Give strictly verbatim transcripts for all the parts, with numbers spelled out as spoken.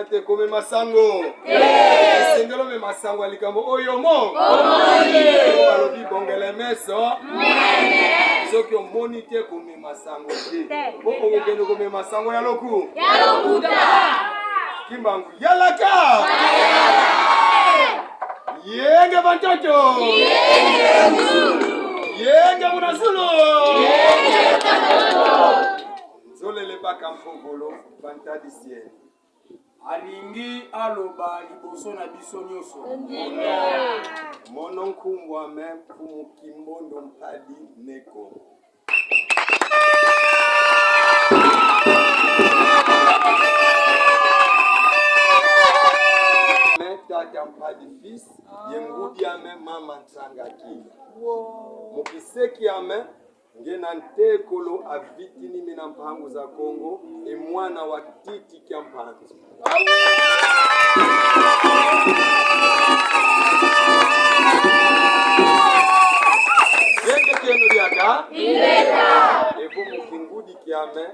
Te komema sango. Esengeli omema sango ya likambo oyo omo-. Omoni. Balobi bongele meso. Soki omoni te, komema sango te. Te. Po okokende komema sango ya loku-. Ya lokuta. Kimbangu. Yalaka. Yenge bantoto. Yenge muna zulu. Yenge muna zulu. Nzolele baka mpovolo, bantadisi. Alingi aloba liboso na biso nyonso. Mono nkumbu ame Mfumu Kimbondo Mpadi Neko. Me tata Mpadi fils, ye ngudi ame mama Nsanga Kila. Mu kiseki ame, nge na ntekolo avitini mina mpangu za Kongo, e mwana wa Titi kia Mpanzu. Yenge kieno diaka. Ingeta. Evo mu kingudi kiame,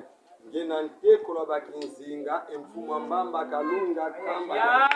nge na ntekolo a Bakinzinga, e mfumu a Mbamba Kalunga Kamba.